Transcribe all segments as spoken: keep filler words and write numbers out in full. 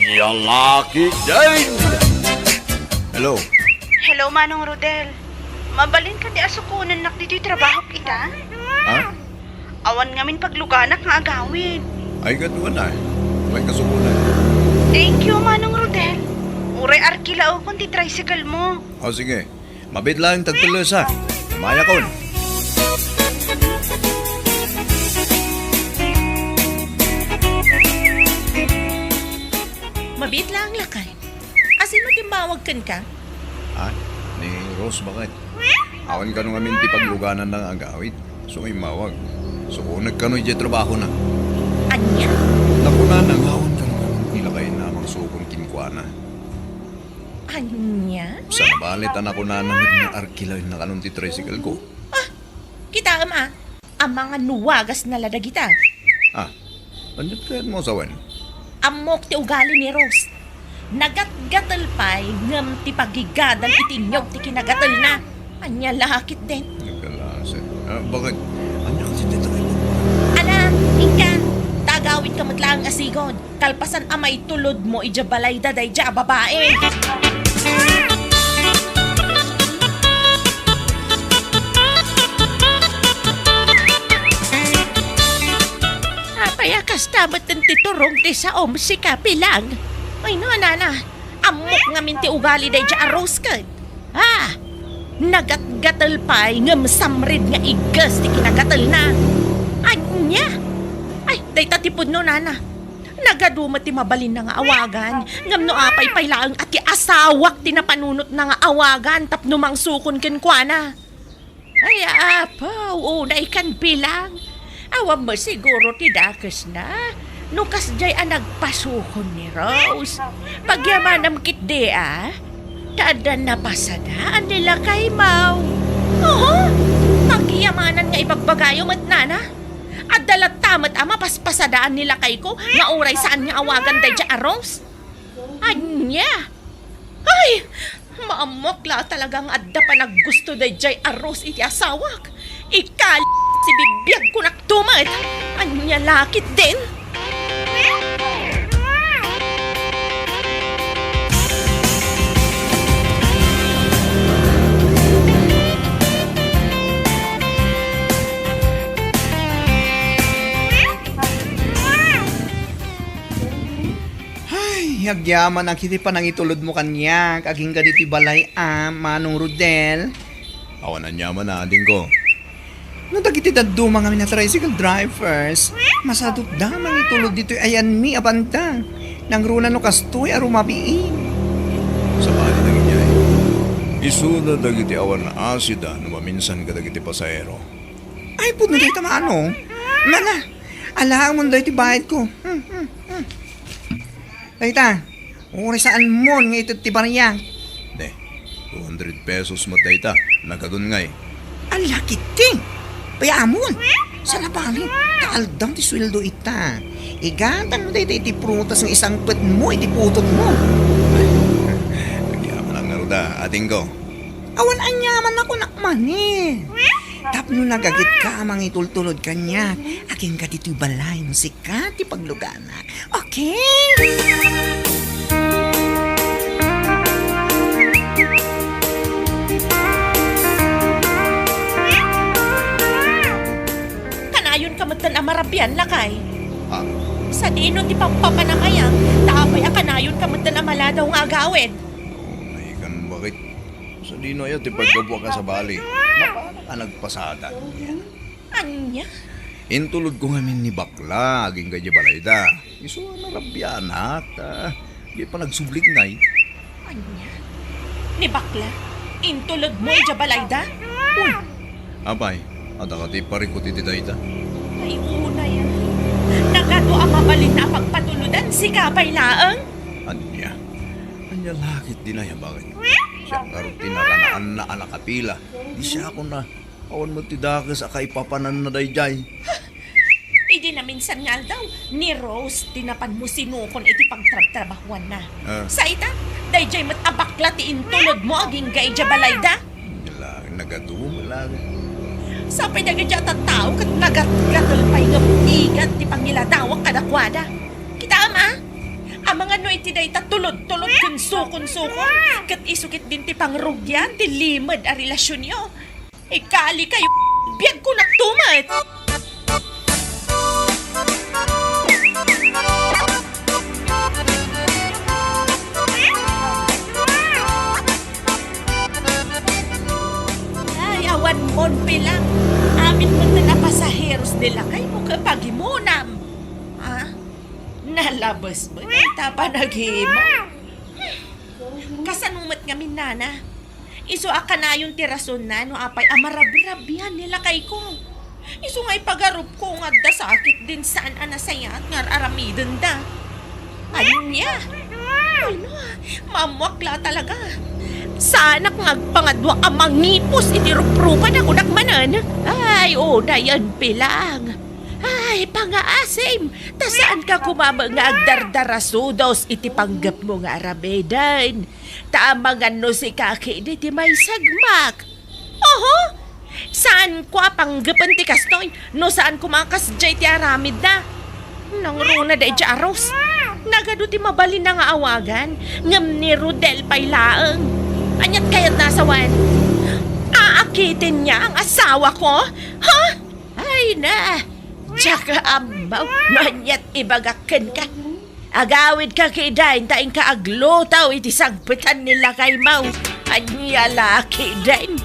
Lalaki din! Hello? Hello, Manong Rodel. Mabalinka ti a sukonennak ditoy trabahok ita? Ha? Awan ngamin pagluganak nga agawid. Ay, kaduan na. May kasukonan. Thank you, Manong Rodel. Uray arkilaokon ti tricycle mo. O, sige. Mabiit laeng tagtellesa. Mayakon. Mabiit laeng, lakay. Asino ti immawag kenka? Ha? Ni Rose, baket. Awan kano ngamin ti paglugananna nga agawid. Isu nga immawag. Sukonek kano idiay trabahona. Ania? Nakunana nga awan kano ngamin ti lakayna a mangsukon kenkuana. Ania? Saan a bale ta nakunana met nga arkilaenna kanon ti tricycle ko. Ah, kitaem a, amangan no wagasna la dagita. Ah, aniat kayatmo a sawen? Ammok ti ugali ni Rose. Nagatgatel pay ngem ti pagigadal iti inyog ti kinagatelna. Ania la ketdin? Nagkalaset. Ah, baket? Ania kasi dayta nga ibagbag? Ala, inka, ta agawidka met laeng a sigud. Kalpasan a maitulodmo idiay balayda daydiay a babai. Apay a kasta met ti turong ti saom, sika, Pilang? Ay, no, nana. Ammok ngamin ti ugali daydiay a Rose ket. Ah! Nagatgatel pay ngem samrid nga igges ti kinagatelna. Ania? Ay, dayta ti pudno, nana. Nagadu met ti mabalinna nga awagan, ngem no apay pay laeng a ti asawak ti napanunotna nga awagan tapno mangsukon kenkuana. Ay, apo, unay kan Pilang. Awan met siguro ti dakesna no kasdiay a nagpasukon ni Rose. Pagyamanam ketdi a, ta adda napasadaan ni lakaymo. Oo, pagyamanan nga ibagbagayo met, nana. Adda latta met a mapaspasadaan ni lakayko nga uray saan nga awagan daydiay a Rose. Ania? Ay! Maammok la talaga nga adda panaggusto daydiay a Rose iti asawak. Ikal, sibibiagkonakto met. Ania la ketdin? Ay, agyamanak iti panangitulodmo kaniak agingga ditoy balay a, Manong Rodel. Awan aniaman a, adingko. No dagiti dadduma ngamin a tricycle drivers, masadutda mangitulod ditoy ayanmi a banda. Nangruna no kastoy a rumabiin. Sabali dagiti ay. Isuna dagiti awan naasida no maminsan kadagiti pasahero. Ay, pudno dayta, Manong. Nana, alaamon dayta ti bayadko. Hmm, hmm, hmm. Dayta, uray saanmon nga ited ti bariak. Ne, two hundred pesos met dayta. Nagadun ngay. Ala ketdi. Payamon. Saan a bale, ta aldaw ti sueldo ita. Igatangmo dayta iti prutas nga isangpetmo iti putotmo. Agyamanak ngarud a, adingko. Awan aniaman a kunak manen. Tapno nagagetka a mangitultulod kaniak, agingga ditoy balay no sika ti pagluganak. Okay? Kanayonka metten a marabian, lakay. Ah. Sadino ti pampapanam aya, ta apay a kanayonka metten a maladaw nga agawid? Ay, kan bakit? Sadino aya ti paggapuak a sabali? Napanak a nagpasada. Ania? Intulodko ngamin ni bakla, agingga idiay balayda. Isu a narabianak, ta, di panagsubli ngay. Ania? Ni bakla? Intulodmo idiay balayda? Uy, apay, adda ka ti parikut iti dayta? Ay, unay a. Nagadu a mabalin a pagpatuludan, sika pay laeng? Ania? Ania la ketdin aya, bakit? Siak ngarud ti naranaanna a nakapila. Di siakon a, awan met ti dakes a kaipapananna daydiay. Idi naminsan nga aldaw, ni Rose ti napanmo sinukon iti pagtrabtrabahuanna. Ah. Sa ita, daydiay met a bakla ti intulodmo agingga idiay balayda. Ania la, nagadu met la. Sapay dagiti a tattao ket nagatgatel pay ngem igat ti pangiladawak kadakuada. Kitaem a? Amangan no iti dayta tulod-tulod ken sukon-sukon, ket isu ketdin ti pangrugian ti limed a relasionyo. Ikalikayo, biagko naktumet! Ay, awan mon pilang. Amin met a pasaheros ti lakaymo ket pagimonam. Ah, nalabes met ta panagimo. Kasano met ngamin, nana? Isu a kanayon ti rasonna no apay a marabrabian ni lakayko. Isu nga ipagarupko nga adda sakit din saan a nasayaat nga ar-aramidenda. Ania? Ay, no, maammoak la talaga. Saanak nga agpangadua a mangipos iti ruprupa na kunak manen. Ay, unayen pilang. Ay, pangaasim, ta saanka koma nga agdardarasudos iti panggepmo nga aramiden. Ta amangan no sika ketdi ti maisagmak. Oho! Saanko a panggepen ti kastoy no saan koma a kasdiay ti aramidna. Nangruna daydiay a Ros. Nagadu ti mabalinna nga awagan, ngem ni Rodel pay laeng. Aniat kayatna a sawen? Aakiten niya ang asawako? Ha? Ay na! Diak ammo no aniat ibagak kenka. Agawidka ketdin ta inka agluto iti sangpetan ni lakaymo. Ania la ketdin?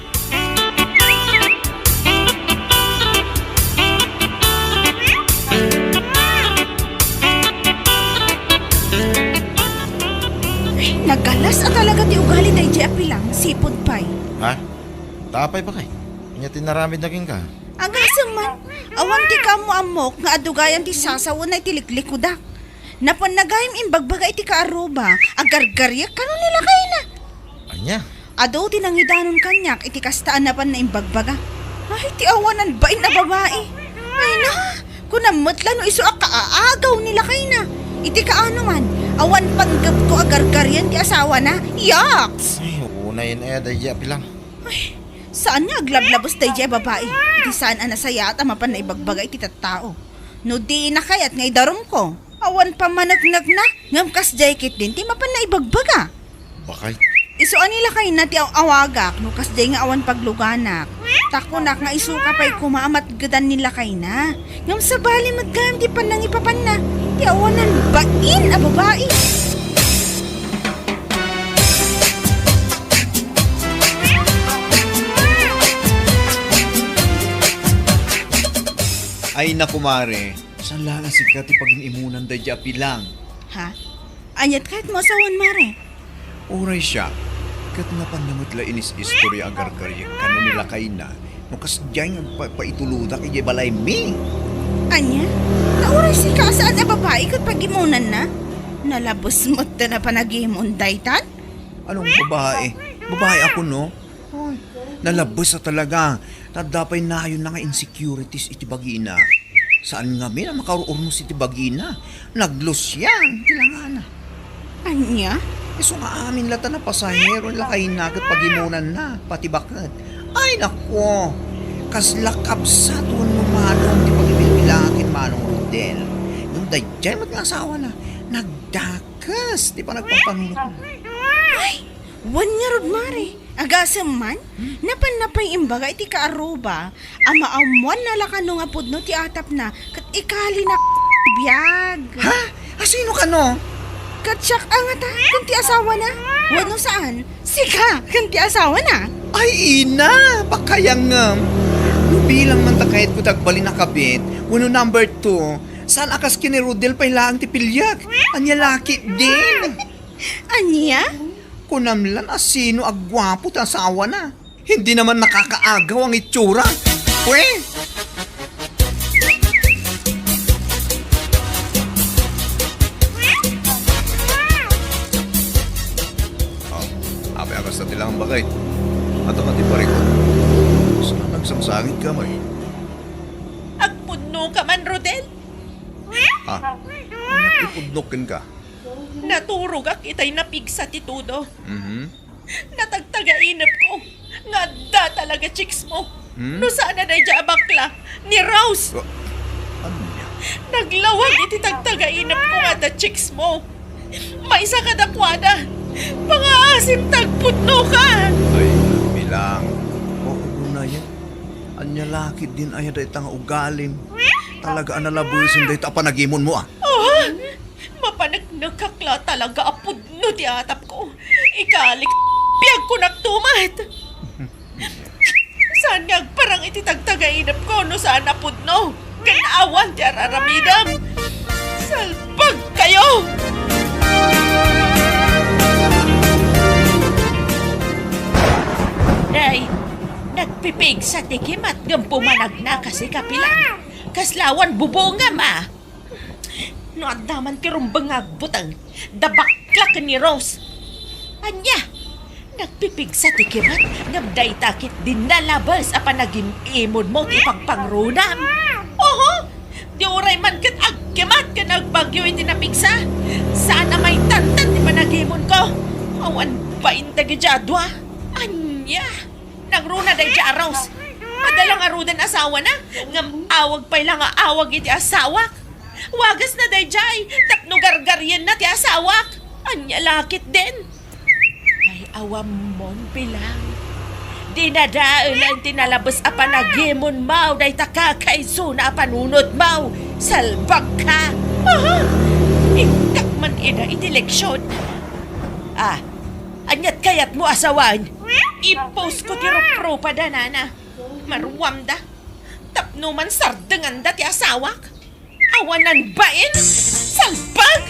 Nagalas a talaga ti ugali daydiay a pilang, sipud pay. Ha? Ta apay, baket? Ania ti inaramidna kenka? Agasem man, awan ti kaammo-ammok nga adugayan ti sasawenna iti liklikudak. Napanna gayam imbagbaga iti kaarruba, agargariek kano ni lakayna. Ania? Adu ti nangidanon kaniak iti kasta a napanna imbagbaga. Ay, ti awanan bain a babai. Ay na, kunam met la no isu a kaaagaw ni lakayna. Iti kaano man, awan panggepko a gargarian ti asawana. Yaks! Ay, unayen aya daydiay a pilang. Ay, saan nga aglablabes daydiay a babai iti saan a nasayaat a mapanna ibagbaga iti tattao? No dina kayat nga idarumko, awan pammaneknekna, ngem kasdiay ketdin ti mapanna ibagbaga. Baket? Isu a ni lakayna ti aw-awagak no kasdiay nga awan pagluganak. Ta kunak nga isuka pay koma a matgedan ni lakayna. Ngem sabali met gayam ti pannangipapanna ti awanan bain a babai. Ay, naku, mare, saan la nga sika ti pagin-imunan daydiay a pilang? Ha? Aniat kayatmo a sawen, mare? Uray siak, ket napanna met la inis-istorya a gargariek kano ni lakayna no kasdiay nga agpa-, paitulodak idiay balaymi. Ania? Ta uray sika a saan a babai ket pagimonanna? Nalabes met ta napanagimon daytan? Anong babai? Babai ako, no? Ay, nalabes a talaga. Ta adda pay nayonna nga insecurities iti bagina. Saan ngamin a makaur-urnos iti bagina. Naglusian ti langana. Ania? Isu nga amin la ta napasahero ni lakayna ket pagimonanna, pati baket. Ay, nako! Kasla kabsat wenno malong ti pagibilbilang ken Manong Rodel. Ngem daydiay met nga asawana, nagdakes ti panagpampanunotna. Ay! Wen ngarud, mare. Agasem man, napanna pay imbaga iti kaarruba a maammuanna la kano nga pudno ti atapna ket ikalina biag. Ha? A sino kano? Ket siak a ngata ken ti asawana? Wenno saan, sika ken ti asawana? Ay, ina, pakayangem. No bilang man ta kayatko ti agbalin a kabit, wenno number two, saan a kas ken ni Rodel pay laeng ti piliek? Ania la ketdin? Ania? Kunam lan a sino a guapo ti asawana. Hindi naman nakakaagaw ang itsura. Pwe! Oh, apay a kasta ti langbaket. Adda ka ti parikut. Saan a nagsangsangit ka, may? Agpudno ka man, Rodel? Ah, ipudnok kenka. Naturogak itay napigsa ti todo. Mhm. Natagtagainepko nga adda talaga chicks mo. Hmm? No saan a daydiay a bakla, ni Rose. Wa-, ania? Naglawag iti tagtagainepko nga adda chicks mo. Maysa kadakuada. Pangaasim ta agpudnoka. Ay, Pilang. Maunayen. Ania la ketdin aya dayta nga ugalim? Talaga a nalabesen dayta a panagimonmo, a. Oh, mapaneknekak la talaga a pudno ti atapko. Ikalik, biagkonak tumet. Saan nga agparang iti tagtagainepko no saan a pudno ken awan ti ar-aramidem? Salbagkayo! Day, nagpipigsa ti kimat ngem pumanagna kasi kapilan. Kasla awan bubongam, a. No adda man ti rumbeng nga agbuteng, da bakla ken ni Rose. Ania? Nagpipigsa ti kimat, ngem dayta ketdin nalabes a panagim-imonmo ti pangpangrunam. Oho! Di uray man ket agkimat ken agbagyo iti napigsa. Saan a maitantan ti panagimonko. Awan bain dagiti a dua. Ania? Nangruna daydiay a Rose. Adda la ngaruden asawana, ngem awag pay la nga awag iti asawak. Wagasna daydiay tapno gargarienna ti asawak. Ania la ketdin? Ay, awammon, Pilang. Dinadaelan ti nalabes a panagimonmo dayta kakaisuna a panunotmo. Salbagka! Aha! Intak man ida iti leksion. Ah, aniat kayatmo a sawen? I-post ko ti ruprupada, nana. Maruamda. Tapno man sardenganda ti asawak. Awanan bain. Salbag!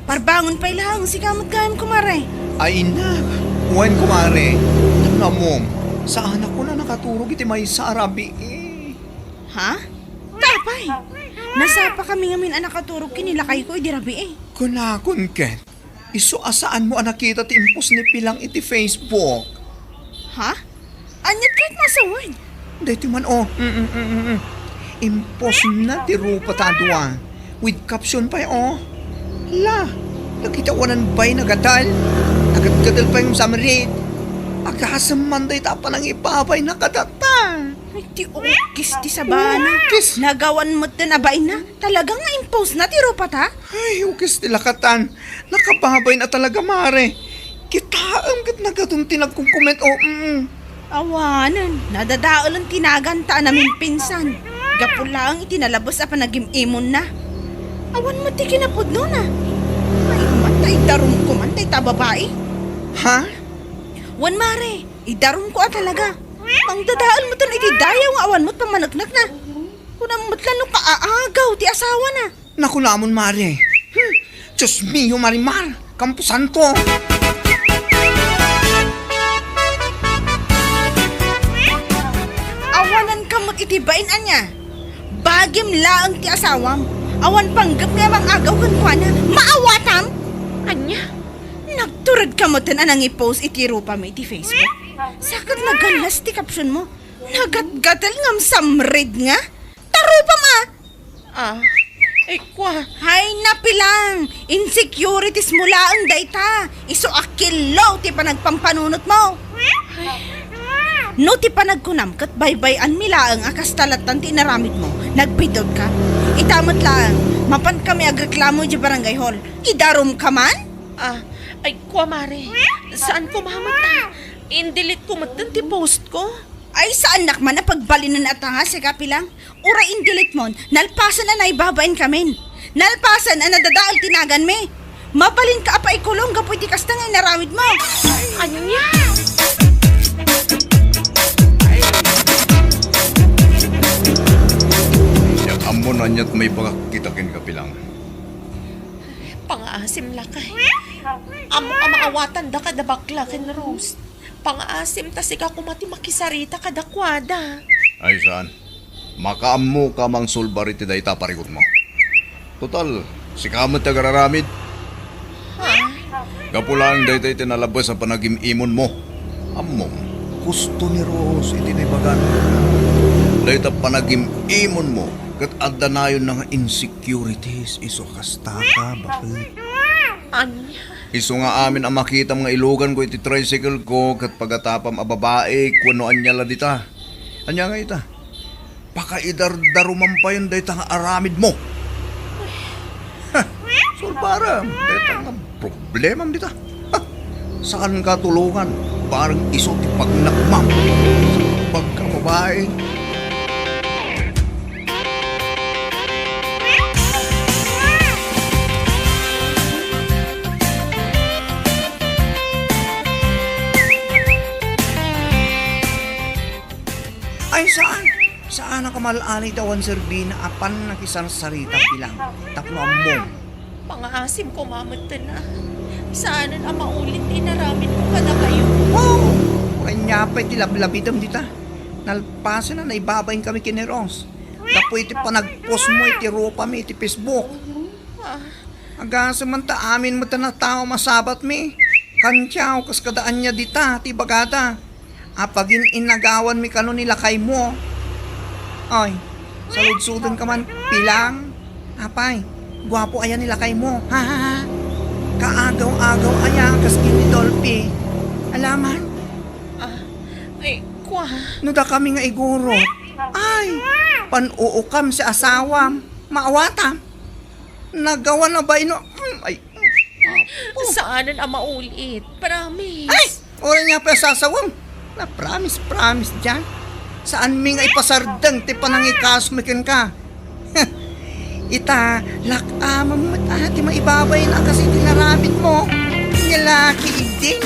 Parbangon pay laeng, sika met gayam, kumare. Ay, innak. Wen, kumare. Tapno ammom, saanak a nakaturog iti maysa a rabii. Ha? Apay, nasapakami ngamin a nakaturog ken ni lakayko idi rabii. Kunakon ket, isu a saanmo a nakita ti impostna ni Pilang iti Facebook. Ha? Aniat kayatmo a sawen? Daytoy man, o. Mm, mm, mm, mm. Impostna ti rupada a dua with caption pay, o. La, dagiti awanan bain a gatel. Nagatgatel pay ngem samrit. Agasem man dayta a panangibabayna kadata. Ay, ti ukis ti sabana. Ukis. Nagawan metten a bainna. Talaga nga impostna ti rupata? Ay, ukis ti lakatan. Nakababain a talaga, mare. Kitaem ket nagadun ti nagkomkomment, o, mm. Awanen, nadadaelen ti naganta a namimpinsan. Gapu laeng iti nalabes a panagim-imonna. Awan met ti kinapudnona. Ay, man ta idarumko man dayta a babai. Ha? Wen, mare, idarumko a talaga. Mangdadael metten iti dayaw nga awan met pammaneknekna. Kunam met la no kaaagaw ti asawana. Nakunamon, mare. Hmm. Dios mio, Marimar, kamposanto. Awananka met iti bain, ania? Bagim laeng ti asawam. Awan panggepmi a mangagaw kenkuana. Maawatam? Ania? Nagturedka metten a nangipost iti rupami iti Facebook. Sa ket nagallas ti captionmo. Nagatgatel ngem samrit nga? Ta rupam a! Ah, ay, kua. Hay, napilang! Insecurities mo laeng dayta. Isu a killo ti panagpampanunotmo. No ti panagkunam ket baybay-anmi laeng a kasta lattan ti inaramidmo, nagpidot ka. Ita met laeng, mapankami agreklamo idiay barangay hall. Idarumka man? Ah, ay, kua, mare. Saan ko mamata? Indelete ko metten ti post ko. Ay, saannak man a pagbalinen a tanga, sika, Pilang. Uray indelete mon, nalpasen a naibabainkamin. Nalpasen a nadadael ti naganmi. Mabalinka a paikulong gapu iti kasta nga inaramidmo. Ania? Diak ammo no aniat maibagak ita kenka, Pilang. Pangaasim lakay. Ammo a maawatandaka da bakla ken Rose. Pangaasim ta sika koma ti makisarita kadakuada. Ay, saan? Makaammoka a mangsulbar iti dayta a parikutmo. Total, sika met ti agar-aramid. Ha? Gapu laeng dayta iti nalabes a panagim-imonmo. Ammom, gusto ni Rose iti naibagan. Dayta panagim-imonmo ket adda nayonna nga insecurities isu a kastaka, baket. Ania? Isu nga amin a makitam nga iluganko iti tricycle ko ket pagatapam a babaik wenno ania la dita. Ania ngay ita? Pakaidardaruman payen dayta nga aramidmo. Ha, sulbarem dayta nga problemam dita. Ha, saanka tulongan, bareng isu ti pagnakmam. Pagkababae. Ay, saan? Saan a kamal-alay ti awan serbina a pannakisarsarita, Pilang, tapno ammom. Pangaasim koma metten a. Saanen a maulit ti inaramidko kadakayo. Oh! Ania pay ti lablabitem dita? Nalpasen a naibabain kami ken ni Rose gapu iti panagpostmo iti rupami iti Facebook. Ah. Agasem man ta amin met a tao masabatmi. Kantiaw, kas kada ania dita ti ibagada. Apagin-inagawanmi kano ni lakaymo. Ay, saludsodenka man, Pilang. Apay, guapo aya ni lakaymo. Ha, ha, ha. Kaagaw-agaw aya kas ken ni Dolphy. Alaman? Ah, ay, kua. No dakami nga igurot. Ay, pan-uukam si asawam. Maawatam. Nagawan a baino. Mm, ay. Saanen a maulit. Promise. Ay! Uray nga pay sasawem. Na promise, promise diay. Saanmi nga ipasardeng ti panangikasmi kenka. Ita, lak-amem met a ti maibabain a kas iti inaramidmo. Nia la ketdin.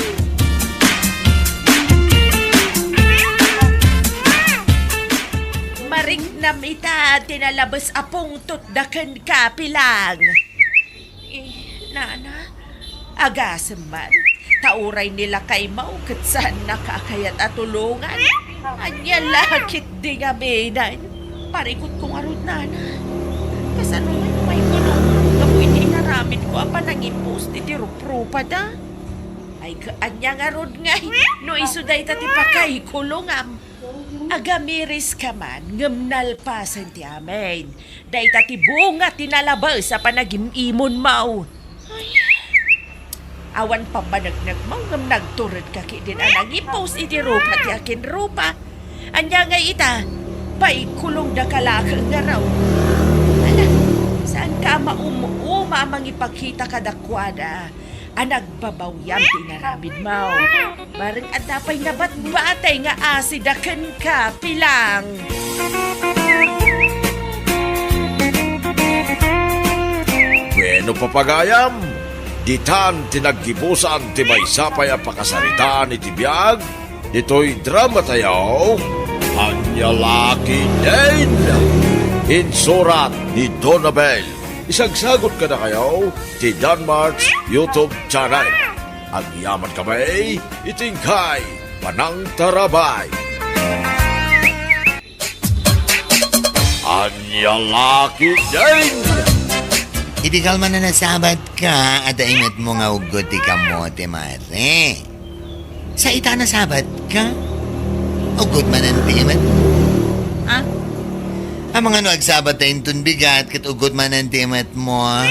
Mariknam ita ti nalabes a pungtotda kenka, Pilang. Eh, nana, agasem man, ta uray ni lakaymo ket saannaka a kayat a tulongan. Ania la ketdi ngamin? Parikutko ngarud, nana. Kasano ngay a maikulong gapu iti inaramidko a panangipost iti ruprupada? Ay, ka-, ania ngarud ngay no isu dayta ti pakaikulongam? Agamiriska man, ngem nalpasen ti amin. Dayta ti bunga ti nalabes a panagim-imonmo. Ay. Awan pammaneknekmo ngem nagturedka ketdin a nangipost iti rupa ti akinrupa. Ania ngay ita? Paikulongdaka laeng ngarud. Ala, saanka a maum-uma a mangipakita kadakuada a nagbabawiam ti inaramidmo. Bareng adda pay nabatbatay nga asida kenka, Pilang. Bueno, papagayam, ditan ti naggibusan ti maysa pay a pakasaritaan iti biag ditoy dramatayo, Ania la ketdin. Insurat ni Donabel. Isagsagot kadakayo ti Danmart's YouTube channel. Agyamankami iti inkay panangtarabay. Ania la ketdin? Iti kalman a nasabatka, adda imetmo nga uggot ti kamote, mare. Sa ita a nasabatka, uggot manen ti imetmo. Ah? Amangan no agsabatta inton bigat ket uggot manen ti imetmo, ah?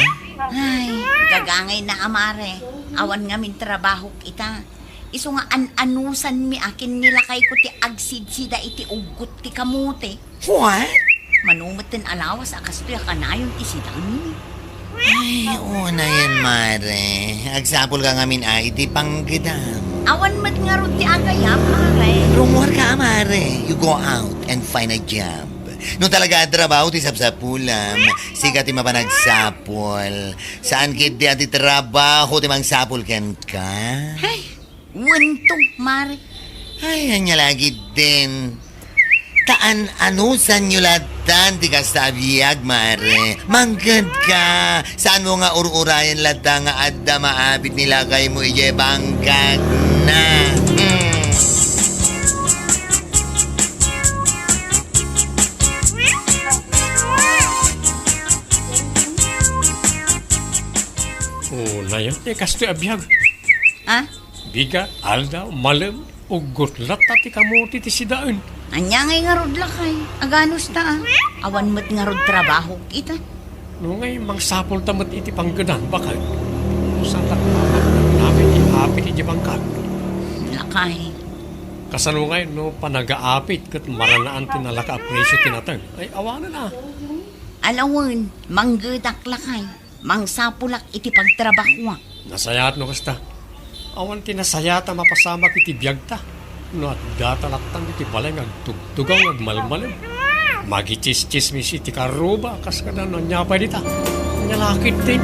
Ay, gagangayna a mare. Awan ngamin trabahok ita. Isu nga an-anusanmi a ken ni lakayko ti agsidsida iti uggot ti kamote. What? Mano metten a lawas a kastoy a kanayon ti sidaenmi. Ay, unayen, mare. Agsapulka ngamin a iti panggedam. Awan met ngarud ti agayam, mare. Rummuarka, mare. You go out and find a job. No talaga a trabaho ti sapsapulam, sika ti mapanagsapul. Saan ketdi a ti trabaho ti mangsapul kenka? Ay, wento, mare. Ay, ania la ketdin. Ta an-anusanyo lattan ti kasta a biag, mare. Mangngegka. Saanmo nga ur-urayen latta nga adda maapit ni lakaymo idiay bangkagna. Hmm. Oh, nayon, eh, kastoy a biag. Ah? Bigat, aldaw, malem, uggot latta ti kamote ti sidaen. Ania ngay ngarud lakay? Aganos ta, ah. Awan met ngarud trabaho ita. No ngay, mangsapulta met iti panggedam, baket. No saan laeng mapan-, namin ti apit iti bangkag. Lakay. Kasano ngay no panagaapit ket maranaan ti nalaka a presio ti nateng? Ay, awanen a. Alawen, manggedak lakay. Mangsapulak iti pagtrabahoak. Nasayaat no kasta. Awan ti nasayaat a mapasamak iti biagta. No adda ta latta ditoy balay nga agtugtugaw nga agmalmalem. Magitsismis iti karuba, kas kada no ania pay dita. Ania la ketdin.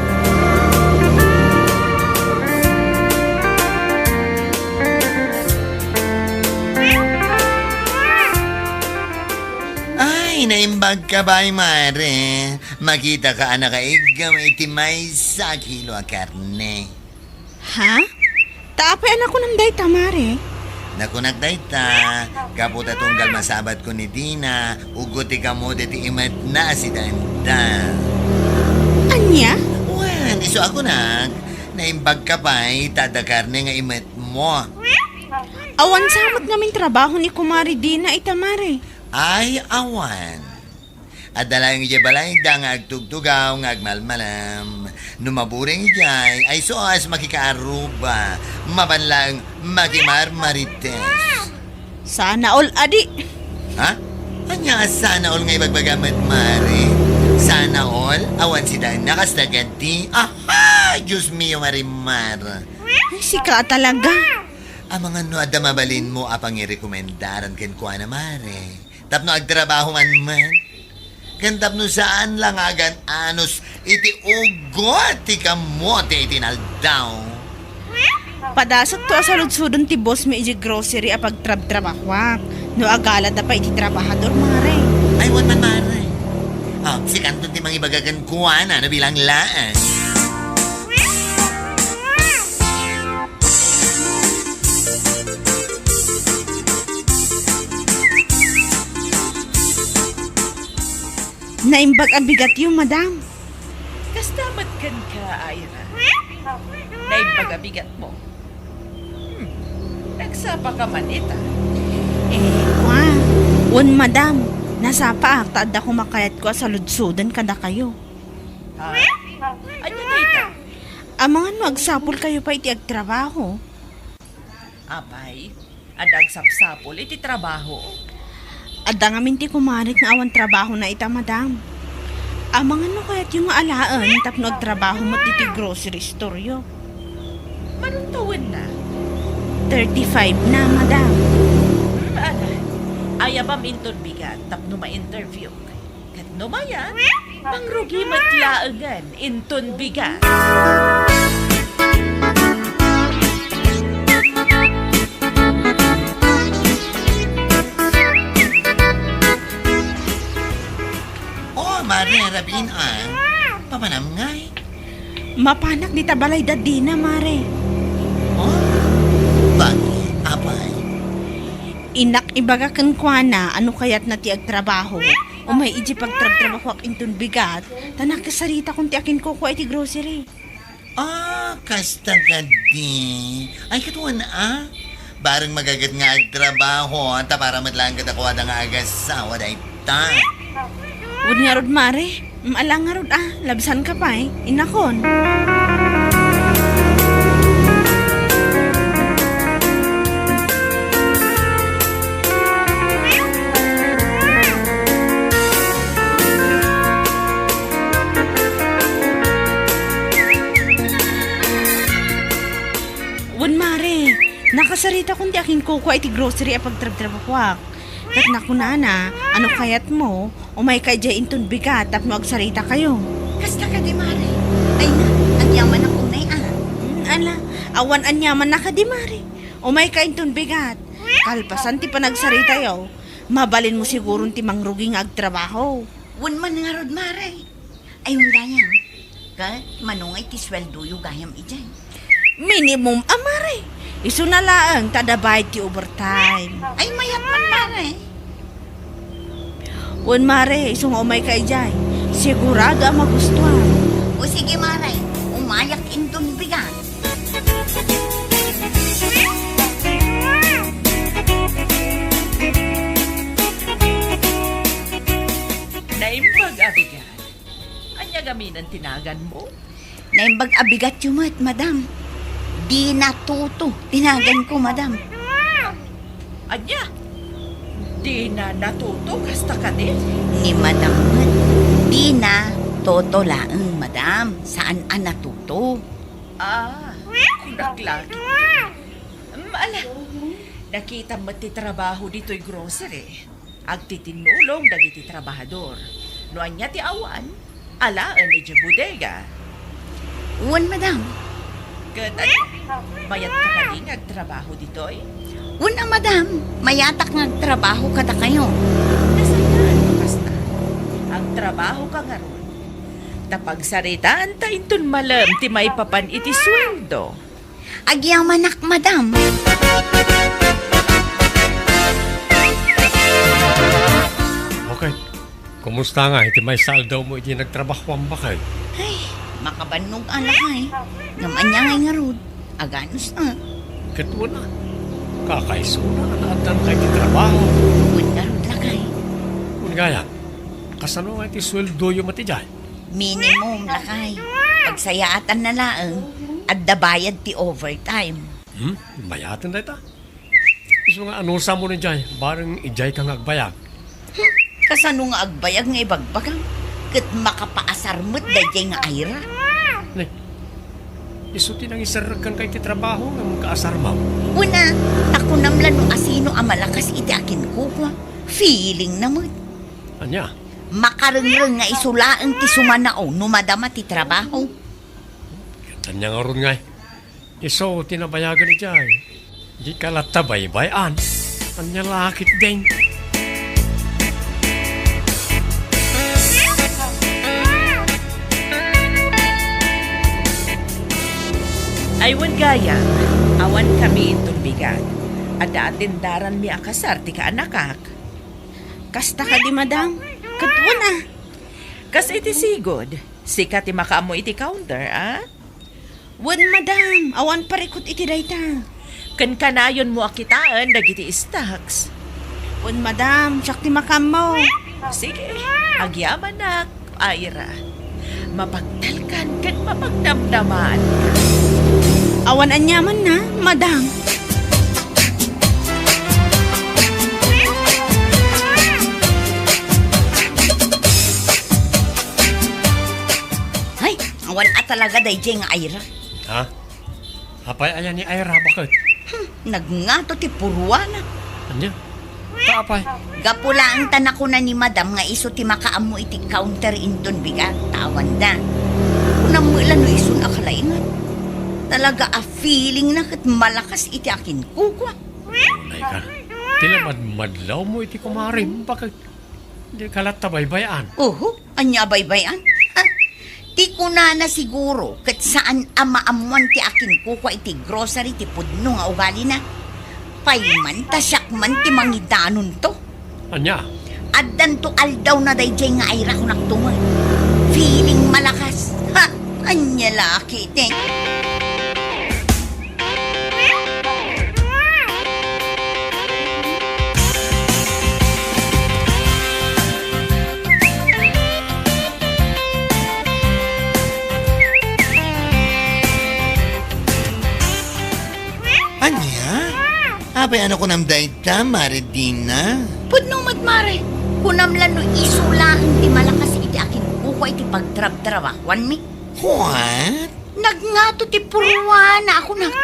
Ay, naimbag ka pay, mare. Makita ka a nakaiggem iti maysa a kilo a karne. Ha? Ta apay a nakunam dayta, mare? Nakunak dayta, gapu ta tunggal masabat ko ni Dina, ugot ti kamote ti imetna a sidaenda. Ania? Wen, isu a kunak, naimbag ka pay, ta adda karne nga imetmo. Awan sa met ngamin trabaho ni Kumare Dina ita, mare. Ay, awan. Adda laeng idiay balayda nga agtugtugaw nga agmalmalem. No maburing idiay, ay suas makikaaruba. Mapan laeng makimarmarites. Sana all, adi. Ha? Ania a sana all nga ibagbaga met, mare? Sana all? Awan sidaenna kasta kadi? Aha! Dios mio, Marimar. Ay, sika talaga. Amangan no adda mabalinmo a pangirekomendaran kenkuana, mare. Tapno agtrabaho man met. Ken tapno saan la nga agan-anos iti ugot ti kamote iti naldaw. Padasakto a saludsoden ti boss mi iti grocery a pagtrabtrabahoak. No agalada pay iti trabahador, mare. Ay, wen man, mare. Ah, sikanton ti mangibaga kenkuana no bilang laeng. Naimbag a bigatyo, madam. Kasta met kenka, Ira? Naimbag a bigatmo? Hmm. Nagsapa ka man ita? Eh, kua. Wen, madam. Nasapaak ta adda koma kayatko a saludsoden kadakayo. Ha? Ania dayta? Amangan no agsapulkayo pay iti agtrabaho. Apay, adda agsapsapul iti trabaho? Adda ngamin ti kumarek nga awan trabahona ita, madam. Amangan no kayatyo nga alaen tapno agtrabaho met iti grocery storeyo. Manong tawenna? Thirty-five na, madam. Hmm, ala. Ayabam inton bigat tapno ma-interview. Ket no mayat, mangrugi met laengen inton bigat. Oh, Mare, Rabin, ah. Papanam ngay? Mapanak dita balayda dina, Mare. Oh? Bagi, apay? Innak ibaga kenkuana a no kayatna ti agtrabaho. Umay iti pagtrabtrabahoak inton bigat, ta nakasaritakon ti akinkukua iti grocery. Ah, kasta kadi. Ay, kaduan, ah. Bareng magaget nga agtrabaho, ta para met laeng kadakuada nga agasawa dayta. Wen ngarud, Mare. Mm, ala ngarud, ah. Labsanka pay. Innakon. Wen, Mare, nakasaritakon ti akinkukua iti grocery a pagtrabtrabahoak. Ket nakunana, a no kayatmo, umayka idiay inton bigat tapno agsaritakayo. Kasta kadi, Mare? Ay na, agyamanak unay, ah. Mm, ala, awan anyamanna kadi, Mare. Umayka inton bigat. Kalpasan ti panagsaritayo, mabalinmo siguron ti mangrugi nga agtrabaho. Wen man ngarud, Mare. Ay, wen gayam. Ket mano nga iti sueldoyo gayam idiay? Minimum a, Mare. Isuna laeng ta adda bayad ti overtime. Ay, mayat man, Mare. Wen, Mare, isu nga umayka idiay. Sigurado a magustuan. O sige, Mare. Umayak inton bigat. Naimbag a bigat. Ania ngamin ti naganmo? Naimbag a bigatyo met, madam. Dina Tuto ti naganko, madam. Ania? Dina natuto kasta kadi? Ni Madam met, dina toto laeng, Madam. Saan a natuto. Ah, kunak lagi. Mm, ala, nakitam met ti trabaho ditoy grocery. Agtitinnulong dagiti trabahador. No ania ti awan, alaen idiay bodega. Wen, Madam. Ket ania, mayat ka kadi nga agtrabaho ditoy? Wen a, Madam. Mayatak nga agtrabaho kadakayo. Nasayaan no kasta. Agtrabaho ka ngarud. Ta pagsaritaan ta inton malem ti maipapan iti sueldo. Agyamanak, Madam. Okay. Kumusta nga iti maysa aldaw mo iti nagtrabahoam, baket? Ay, makabannog a, lakay. Ngem ania ngay ngarud? Aganus a. Ket wen a. Kakaisuna a naaddan ka iti trabaho. Wen ngarud, lakay. Wen gayam, kasano nga iti sueldoyo met idiay? Minimum, lakay. Pagsayaatanna laeng, adda bayad ti overtime. Hmm? Bayaten dayta? Isu nga, anusam mo idiay, bareng idiay ka nga agbayag. Hmm, kasano nga agbayag nga ibagbagam? Ket makapaasar met daydiay nga Ira. Ne, isu ti nangiserrek kenka iti trabaho nga agkaasar mo. Wen a, ta kunam la no asino a malakas iti akinkukua. Feeling na met. Ania? Makarengreng nga isu laeng ti sumanao no madama ti trabaho. Ket ania ngarud ngay? Isu ti nabayagan idiay. Dika latta baybay-an. Ania la ketdin? Ay, wen gayam, awankami inton bigat. Adda atendaranmi a kasar ti kaanakak. Kasta kadi, Madam? Ket wen a. Kas iti sigud, sika ti makaammo iti counter, a? Wen, Madam, awan parikut iti dayta. Ken kanayonmo a kitaen dagiti stocks. Wen, Madam, siak ti makaammo. Sige, agyamanak, Ira. Mapagtalkan ken mapagdamdamaan. Awan aniamanna, Madam. Ay, awan a talaga daydiay nga Ira. Ha? Apay aya ni Ira, baket? Hmm, nagngato ti puruana. Ania? Ta apay? Gapu laeng ta nakuna ni Madam nga isu ti makaammo iti counter inton bigat, ta awanda. Kunam met la no isun a kalaingan. Talaga a feeling na ket malakas iti akinkukua. Nay ka. Ti la madmadlaw mo iti kumarim, baket? Dika latta baybay-an. Oho, ania a baybay-an? Ha? Ti kunana siguro ket saan a maammuan ti akinkukua iti grocery ti pudno nga ugalina. Pay man ta siak man ti mangidanonto. Ania? Addanto aldawna daydiay nga Ira, kunakto met. Feeling malakas. Ha? Ania la ketdin? Ania? Apay a kunam dayta, Mare Dina? Pudno met, Mare. Kunam la no isu laeng ti malakas iti akinkukua iti pagtrabtrabahuanmi. What? Nagngato ti puruana, kunak.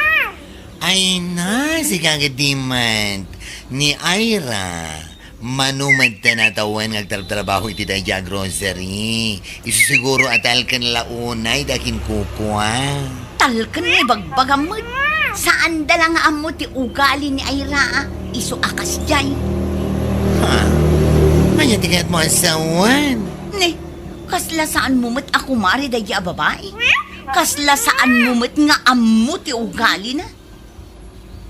Ay na, sika gadimet. Ni Ira, mano met ta natawen nga agtrabtrabaho iti daydiay a grocery. Isu siguro a talken la unay ti akinkukua. Talken nga ibagbagam met. Saanda la nga ammo ti ugali ni Ira, a. Isu a kasdiay. Ha? Ania ti kayatmo a sawen? Ne, kasla saanmo met a kumari daydiay a babai? Kasla saanmo met nga ammo ti ugalina?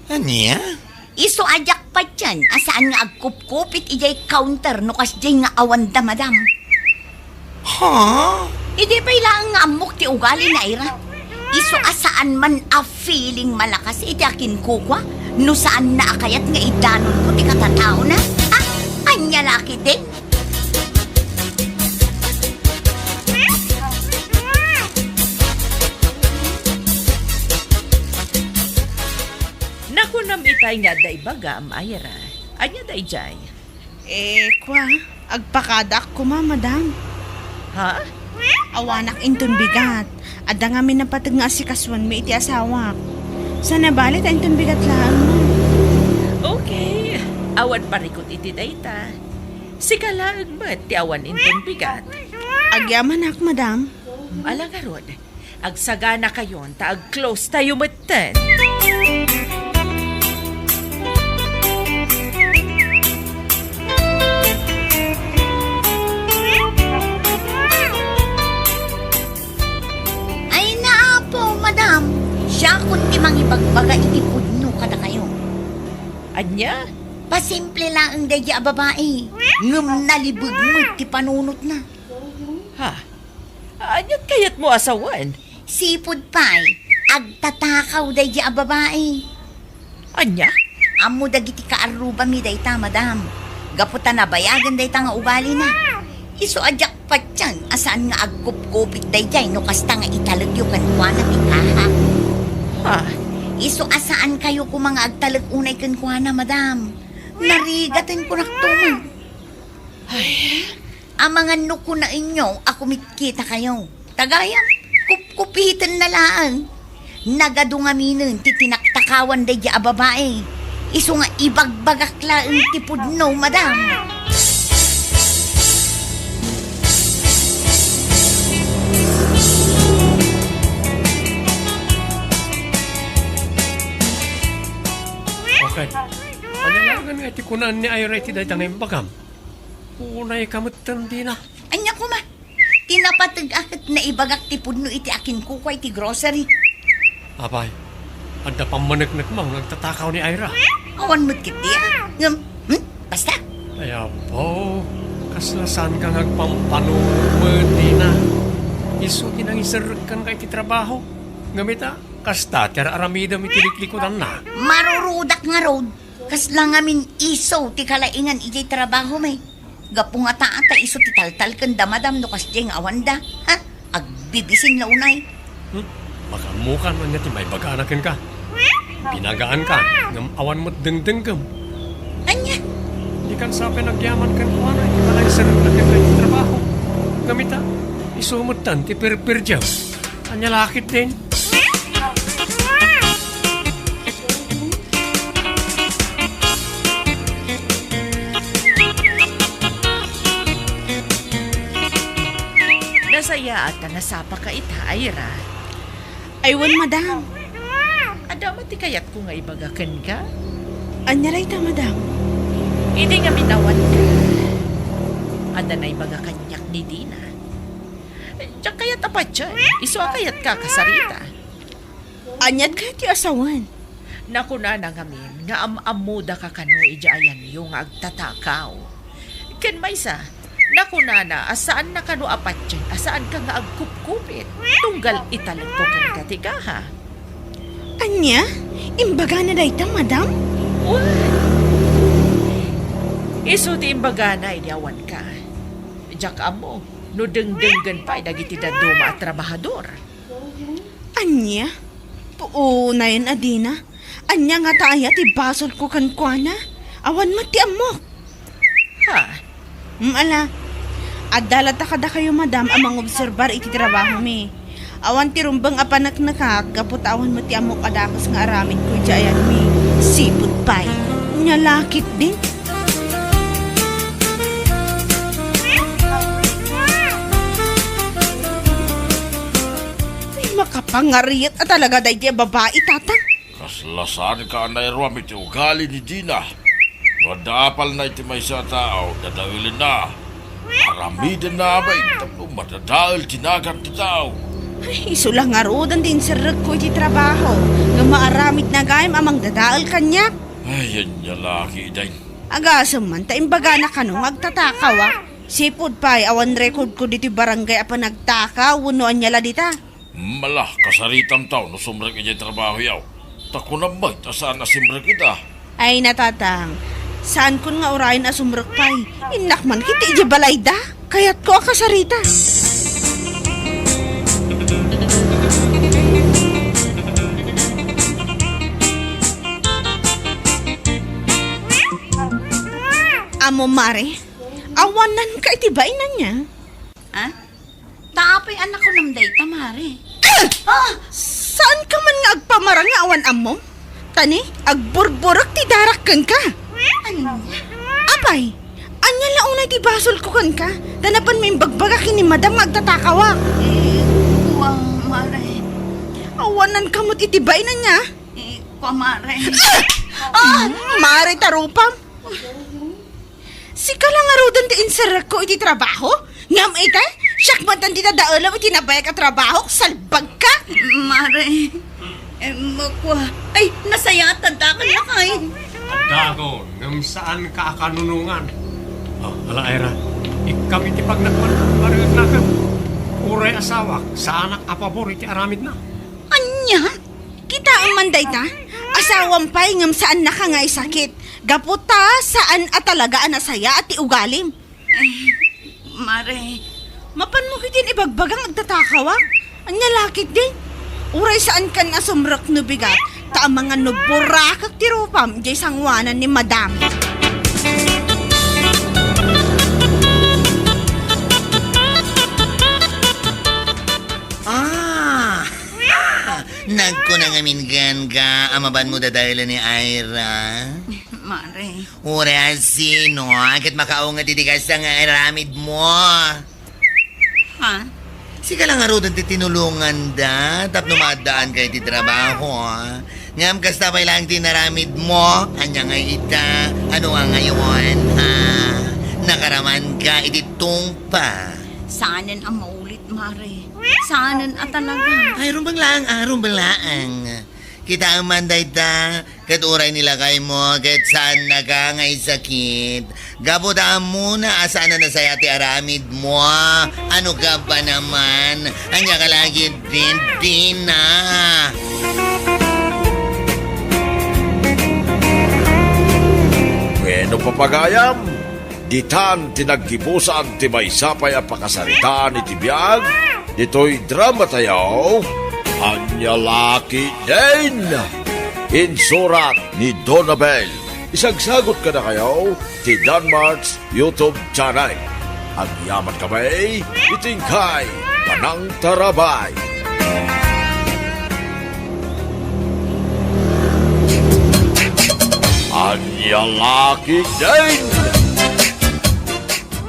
Ania? Isu a diak patien a saan nga agkupkupit idiay counter no kasdiay nga awanda, madam. Ha? Idi pay laeng nga ammok ti ugali ni Ira. Isu a saan man a feeling malakas iti akinkukua no saanna a kayat nga idanonko ti katataona. Ah, ania la ketdin? Nakunam itay nga adda ibagam, Ira. Ania daydiay? Eh, kua, agpakadaak koma, madam. Ha? Awanak inton bigat. Adda ngamin napateg nga asikasuanmi iti asawak. Saan a bale ta inton bigat laeng, ma'am. Okay. Awan parikut iti dayta. Sika laeng met ti awan inton bigat. Agyamanak, madam. Ala ngarud, agsaganakayon ta ag-close tayo metten. Ay, naapo, madam. Siakon ti mangibagbaga iti pudno kadakayo. Ania? Pasimple laeng daydi a babai. Ngem nalibeg met ti panunotna. Ha? Aniat kayatmo a sawen? Sipud pay, agtatakaw daydi a babai. Ania? Ammo dagiti kaarrubami dayta, madam. Gapu ta nabayagen dayta nga ugalina. Isu a diak patien a saan nga agkupkupit daydiay no kasta nga italekyo kenkuana ti kaha. Ha? Isu a saankayo koma nga agtalek unay kenkuana, madam. Narigaten kunakto man. Ay. Amangan no kunaenyo a kumitkitakayo. Tagayam, kupkupiten na laeng. Nagadu ngaminen ti tinaktakawan daydi a babai. Isu nga ibagbagak laeng ti pudno, madam. Okay. Ania laengen nga iti kunaan ni Ira iti dayta nga imbagam? Unay ka metten, Dina. Ania koma? Ti napateg a ket naibagak ti pudno iti akinkukua iti grocery. Apay, adda pammaneknekmo nga agtatakaw ni Ira? Awan met ketdi, a. Ngem, hmm? Basta. Ay, apo, kasla saanka nga agpampanuno met, Dina. Isu ti nangiserrek kenka iti trabaho. Ngem ita, kasta ti ar-aramidem iti liklikutanna. Marurudak ngarud. Kasla ngamin isu ti kalaingan idiay trabahomi. Gapu ngata ta isu ti taltalkenda, madam, no kasdiay nga awanda. Ha? Agbibisin la unay. Hmm? Makaammokan ania ti maibagana kenka. Binagaanka, ngem awan met dengdengngem. Ania? Dikan sa pay agyaman kenkuana iti panangiserrek kenka iti trabaho. Ngem ita, isu metten ti pirpirdiam. Ania la ketdin? Nasayaat ta nasapaka ita, Ira. Ay, wen, madam. Adda met ti kayatko nga ibaga kenka? Ania dayta, madam? Idi ngamin awanka, adda naibaga kaniak ni Dina. Diak kayat a patien, isu a kayatka a kasarita. Aniat kayatyo a sawen? Nakunana ngamin nga am-ammodaka kano idiay ayanyo nga agtatakaw. Ken maysa, nakunana a saanna kano a patien a saanka nga agkupkupit tunggal italekko kenka ti kaha. Ania? Imbagana dayta, madam? Wen. Isu ti imbagana idi awanka. Diak ammo no dengdenggen pay dagiti dadduma a trabahador. Ania? Puonayen a Dina. Ania ngata aya ti basolko kenkuana? Awan met ti ammok. Ha? Mm, ala. Adda latta kadakayo, madam, a mangobserbar iti trabahomi. Awan ti rumbeng a paneknekak gapu ta awan met ti ammok a dakes nga aramidko idiay ayanmi. Sipud pay. Ania la ketdin? Ay, makapangariat a talaga daydi a babai, tatang. Kasla saanka a nairuam iti ugali ni Dina. No adda apalna iti maysa a tao, dadaelenna. Aramidenna bain tapno madadael ti nagan ti tao. Ay, isu la ngaruden ti inserrekko iti trabaho, nga maaramidna gayam a mangdadael kaniak. Ay, ania la ketdin. Agasem man ta imbagana kano nga agtatakaw, a. Sipud pay, awan recordko ditoy barangay a panagtakaw, wenno ania la dita. Mala, kasaritam taw no sumrek idiay trabahoyo. Ta kunam met a saan a simrek ita. Ay, natatang, saankon nga urayen a sumrek pay. Innak man ketdi idiay balayda. Kayatko a kasarita. Ammo, Mare, awananka iti bainanna. Ha? Ta apay a nakunam dayta, Mare? Ah! Ah! Saanka man nga agpamarang nga awan ammom? Ta ni, agburburek ti darak kenka. Ania? Apay, ania la unay ti basolko kenka? Ta napanmo imbagbaga ken ni Madam nga agtatakawak. Eh, kua, Mare. Awananka met iti bainanna. Eh, kua, Mare. Ah! Ah! Mare ta rupam. Sika la ngaruden ti inserrekko iti trabaho? Ngem ita, siak met ti nadaelem iti nabayag a trabahok, salbagka! Mare, em, kua, ay, nasayaat adda ken lakay. Addagon, ngem saanka a kanunongan. Oh, ala, Ira, ikkam iti pagnakwan, marigagnakem. Uray asawak, saanak a pabor iti aramidna. Ania? Kitaem man dayta, asawam pay ngem saannaka nga isakit. Gapu ta saan a talaga a nasayaat ti ugalim. Eh, Mare, mapanmo ketdin ibagbaga nga agtatakawak? Ania la ketdin? Uray saankan a sumrek no bigat, ta amangan no burakek ti rupam idiay sangoanan ni Madam. Ah! Nagkuna ngamin kenka a mapanmo dadaelen ni Ira. Mare. Uray a sino, ket makaunget iti kasta nga aramidmo. Ha? Sika la ngaruden ti tinulonganda tapno maaddaanka iti trabaho. Ngem kasta pay laeng ti inaramidmo. Ania ngay ita? Ano nga ngayon, ha? Nakaramanka iti tungpa. Saanen a maulit, Mare. Saanen a talaga. Ay, rumbeng laeng, ah, rumbeng laeng. Kitaem man dayta, ket uray ni lakaymo, ket saannaka nga isakit. Gapu ta ammona a saan a nasayaat ti aramidmo. Ano ka ba naman? Ania ka la ketdin, Dina? Bueno, papagayam, ditan ti naggibusan ti maysa pay a pakasaritaan iti biag ditoy dramatayo, Ania La Ketdin. Insurat ni Donabel. Isagsagot kadakayo ti Danmart's YouTube channel. Agyaman kami iti inkay panangtarabay. Ania La Ketdin!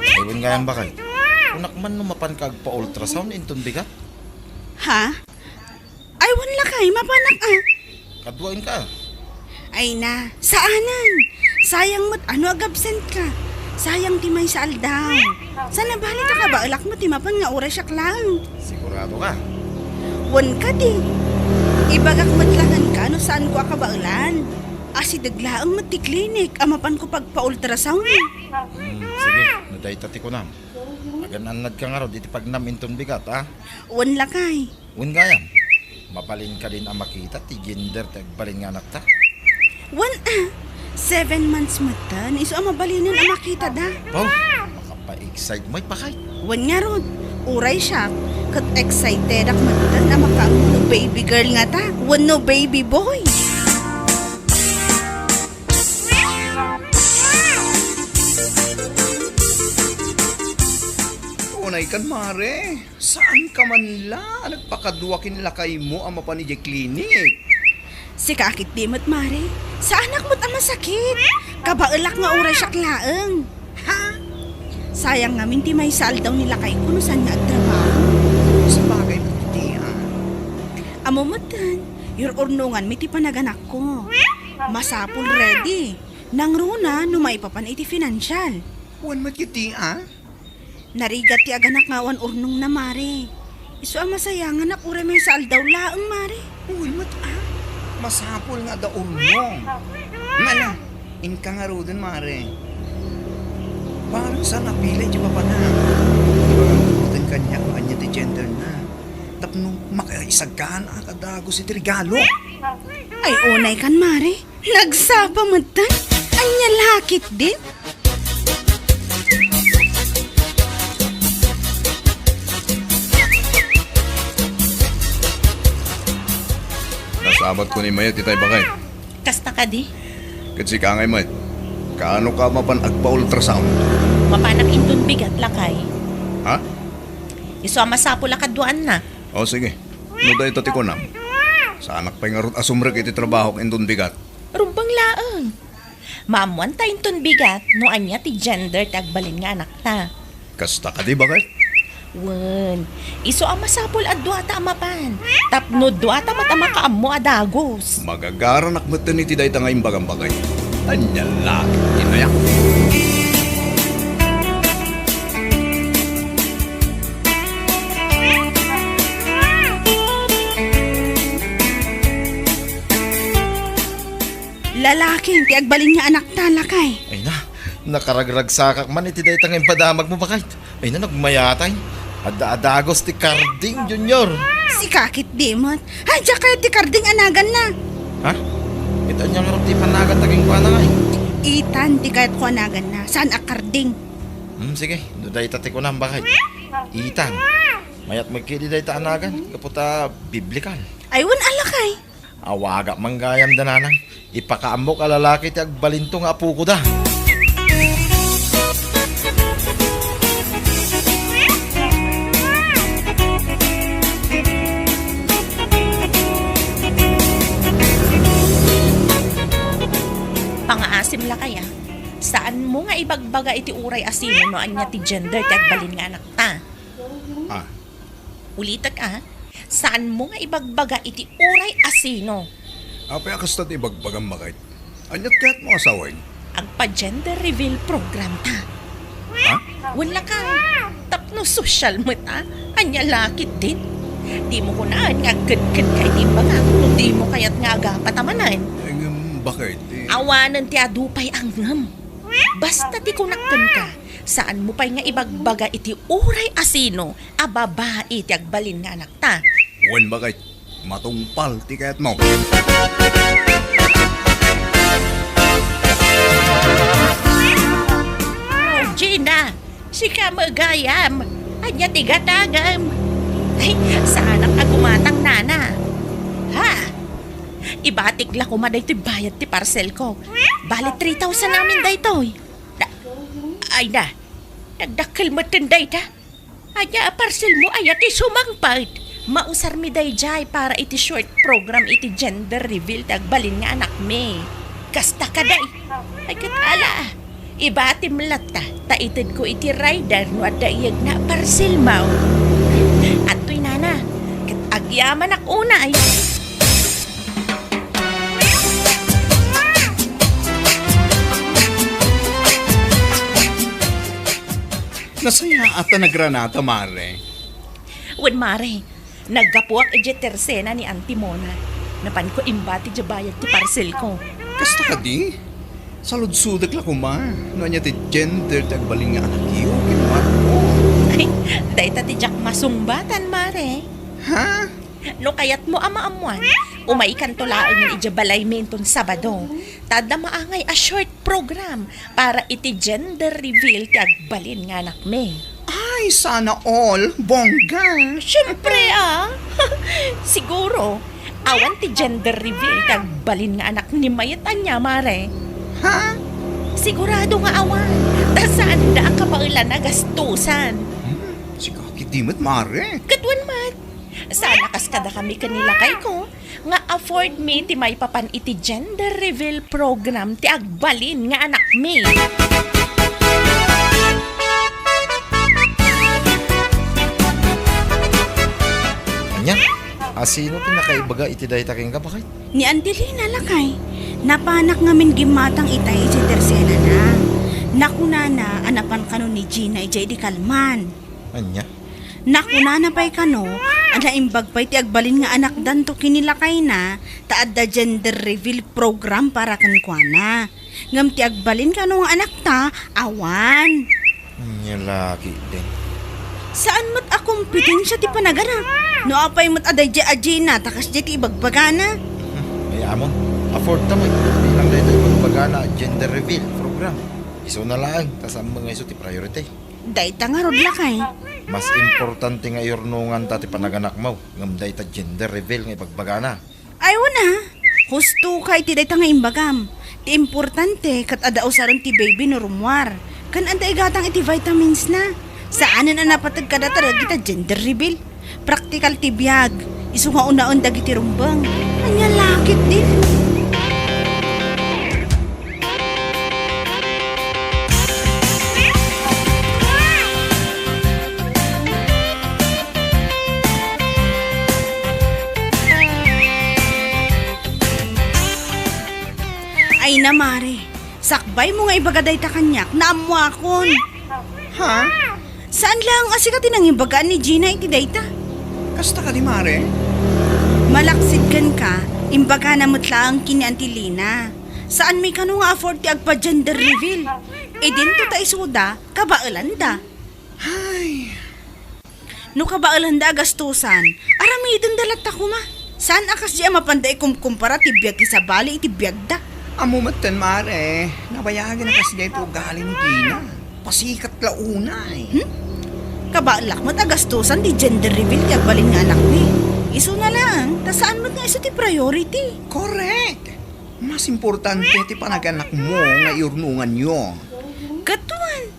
Ay, wen gayam, bakay. Kunak man no mapanka agpa-ultrasound inton bigat? Ha? Ay, wen lakay, mapanak a. Kaduaenka. Ay na, saanen. Sayang met a no agabsentka. Sayang ti maysa aldaw. Saan a bali ta kabaelak met ti mapan nga uray siak laeng. Sigurado ka? Wen kadi. Ibagak met la kenka no saanko a kabaelan. Asideg laeng met ti klinik a mapanko pagpa-ultrasound. Hmm, sige, no dayta ti kunam. Agan-annadka ngarud iti pagnam inton bigat, a? Wen lakay. Wen gayam, mabalin kadin a makita ti gender ti agbalin nga anakta? Wen a, seven months metten, isu a mabalinen a makitada. Oh, makapa-excite met, bakay. Wen ngarud, uray siak, ket excitedak metten a makaammo no baby girl ngata, wenno baby boy. Unay kan, Mare. Saanka man la a nagpakadua ken lakaymo a mapan idiay klinik? Sika a ketdi met, Mare. Saanak met a masakit. Kabaelak nga uray siak laeng. Ha? Sayang ngamin ti maysa aldaw ni lakayko no saan nga agtrabaho. Sabagay met iti, a. Ammo metten, yur-urnonganmi ti panaganakko. Masapul ready. Nangruna no maipapan iti financial. Wen met iti, a? Narigat ti aganak nga awan urnongna, Mare. Isu a masayanganak uray maysa aldaw laeng, Mare. Uy, met, a? Masapul nga adda urnong. Mala, inka ngaruden, Mare. Parang saan a pilay ti mapanak. Ibagam ngaruden kaniak no ania ti genderna. Tapno makaisagkan a kadagus iti regalo. Ay, unay kan, Mare. Nagsapa metten? Ania la ketdin? Nasabatko ni Mayet itay, bakay. Kasta kadi? Ket sika ngay met. Kaano ka mapan agpa-ultrasound? Mapanak inton bigat, lakay. Ha? Isu a masapul a kaduaannak. O, sige. No dayta ti kunam, saanak pay ngarud a sumrek iti trabahok inton bigat. Rumbeng laeng. Maammuanta inton bigat no ania ti gender ti agbalin nga anakta. Kasta kadi, baket? Wen, isu a masapul a duata a mapan. Tapno duata met a makaammo a dagus. Magagaranak metten iti dayta nga imbagam, baket. Ania la ti nayak? Lalaki ti agbalin nga anakta, lakay. Ay na, nakaragragsakak man iti dayta nga impadamagmo, baket. Ay na, nagmayatay. Adda a dagus ti Karding, Junior. Sika ketdi met. Ay, diak kayat ti Karding a naganna. Ha? Ket ania ngarud ti panaganta kenkuana, ngay? Ethan ti kayatko a naganna. Saan a Karding? Hmm, sige. No dayta ti kunam, baket. Ethan. Mayat met ketdi dayta a nagan. Gapu ta biblikal. Ay, wen a, lakay. Awagak man gayam da, nanang. Ipakaammok a lalaki ti agbalinto nga apokoda. Pangaasim, lakay, a. Saanmo nga ibagbaga iti uray a sino no ania ti gender ti agbalin nga anakta. Ah. Ulitek, a. Saanmo nga ibagbaga iti uray a sino. Apay a kasta ti ibagbagam, baket? Ania ti kayatmo a sawen? Agpa-gender reveal program ta. Ha? Wen, lakay. Tapno sosyal met, a. Ania la ketdin? Dimo kunaen nga agkedked ka iti imbagak no dimo kayat nga agapat a manen. Eh, ngem, baket, eh? Awanen ti adu pay a ngem. Basta ti kunak kenka, saanmo pay nga ibagbaga iti uray a sino a babai ti agbalin nga anakta. Wen, baket, matungpal ti kayatmo. Gina, sika met gayam. Ania ti gatangem? Ay, saanak a gumatang, nana. Ha? Ibatik la koma daytoy bayad ti parcelko. Bali three thousand amin daytoy. Da-, ay na, nagdakkel metten dayta. Ania a parcelmo aya ti sumangpet? Mausarmi daydiay para iti short program iti gender reveal ti agbalin nga anakmi. Kasta kadi. Ay, ket ala, ibatim latta, ta itedko iti rider no adda iyegna a parcelmo. Adtoy, nana, ket agyamanak unay. Nasayaat a nagranata, mare. Wen, mare, naggapuak idiay tersena ni Auntie Mona. Napanko imbati diay bayad ti parcelko. Kasta kadi? Saludsodek la koma no ania ti gender ti agbalin nga anakyo ken Marco. Ay, dayta ti diak masungbatan, mare. Ha? No kayatmo a maammuan, umaykanto laengen idiay balaymi inton Sabado. Ta adda maangay a short program para iti gender reveal ti agbalin nga anakmi. Ay, sana all! Bongga! Siyempre, a. Siguro, awan ti gender reveal ti agbalin nga anak ni mayat ania, mare. Ha? Sigurado nga awan. Ta saanda a kabaelan a gastusan. Hmm, sika ketdi met, mare. Ket wen met. Sana kas kadakami ken ni lakayko nga afford mi ti maipapan iti gender reveal program ti agbalin nga anakmi. Ania? A, sino ti nakaibaga iti dayta kenka, baket? Ni Angelina, lakay. Napanak ngamin gimmatang itay idiay tersenana. Nakunana a napan kano ni Gina idiay idi kalman. Ania? Nakunana pay kano a naimbag pay ti agbalin nga anakdanto ken ni lakayna ta adda gender reveal program para kenkuana. Ngem ti agbalin kano nga anakta, awan. Ania la ketdin? Saan met a kompetensia ti panaganak. No apay met a daydiay a Gina ta kasdiay ti ibagbagana. Hmm, ay, amon. Afford ta met. Bilang daytoy ibagbagana a gender reveal program. Isuna laeng, ta saan met nga isu ti priority. Dayta ngarud, lakay. Mas importante nga iyurnonganta ti panaganakmo ngem dayta gender reveal nga ibagbagana. Ay, wen a. Husto ka iti dayta nga imbagam. Ti importante, ket adda usaren ti baby no rummuar. Ken adda igatang iti vitamins na. Saanen a napateg kadata dagita gender reveal. Praktikal ti biag. Isu nga unaen dagiti rumbeng. Ania la ketdin? Ay na, Mare. Sakbaymo nga ibaga dayta kaniak, naammoakon. Ha? Saan laeng a sika ti nangibagak ni Gina iti dayta? Kasta kadi, Mare? Malaksid kenka, imbagana met laeng ken ni Auntie Lina. Saanmi kano nga afford ti agpa-gender reveal. Idinto ta isuda, kabaelanda. Ay. No kabaelanda a gastusan, aramidenda latta koma. Saan a kasdi a mapanda ikumkumpara ti biag ti sabali iti biagda. Ammo metten, Mare, nabayagen a kasdi ti ugali ni Gina. Pasikat la unay. Hmm? Kabaelak met a gastusan ti gender reveal ti agbalin nga anakmi. Isuna laeng, ta saan met nga isu ti priority. Correct! Mas importante ti panaganakmo nga iurnonganyo. Ket wen,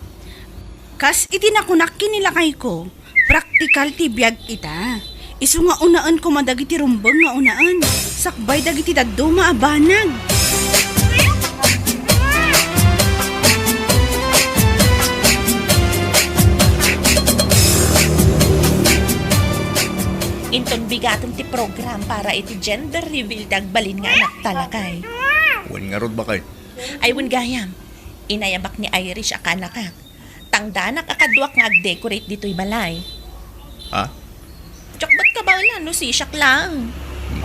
kas iti nakunak ken ni lakayko, praktikal ti biag ita. Isu nga unaen koma dagiti rumbeng nga unaen, sakbay dagiti dadduma a banag. Inton bigaten ti program para iti gender reveal ti agbalin nga anakta, lakay. Wen ngarud, baket. Ay, wen gayam. Inayabak ni Irish a kanakak. Tangdanak a kaduak nga agdecorate ditoy balay. Ha? Diak met kabaelan no sisiak laeng.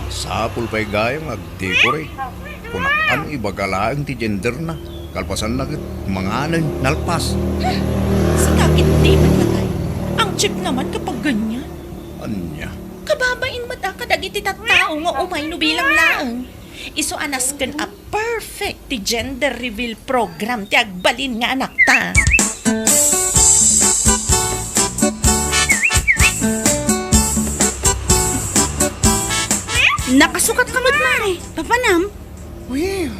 Masapul pay gayam nga agdecorate. Kunak, ano ibaga laeng ti genderna. Kalpasanna ket manganen, nalpas. Huh! Sika ketdi met, lakay. Ang cheap naman kapag ganyan. Ania? Kababain met a kadagiti tattao nga umay no bilang laeng. Isu a nasken a perfect ti gender reveal program ti agbalin nga anakta. Nakasukat ka met, Mare. Papanam? Well,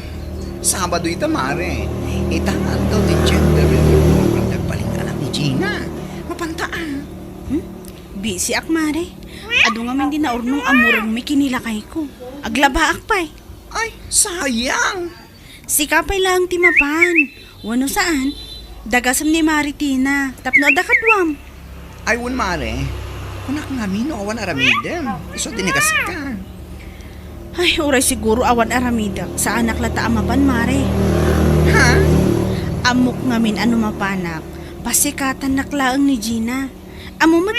Sabado ita, Mare. Ita nga aldaw ti gender reveal program ti agbalin nga anak ni Gina. Mapanta a. Hmm? Busy ak, Mare. Adu ngamin di naurnong a murengmi ken ni lakayko. Aglabaak pay. Ay, sayang! Sika pay laeng ti mapan. Wenno saan? Dagasem ni Mare Tina tapno adda kaduam. Ay, wen, Mare. Kunak ngamin no awan aramidem. Isu a dinagaska. Ay, uray siguro awan aramidek. Saanak latta a mapan, Mare. Ha? Ammok ngamin a no mapanak, pasikatannak laeng ni Gina. Ammo met,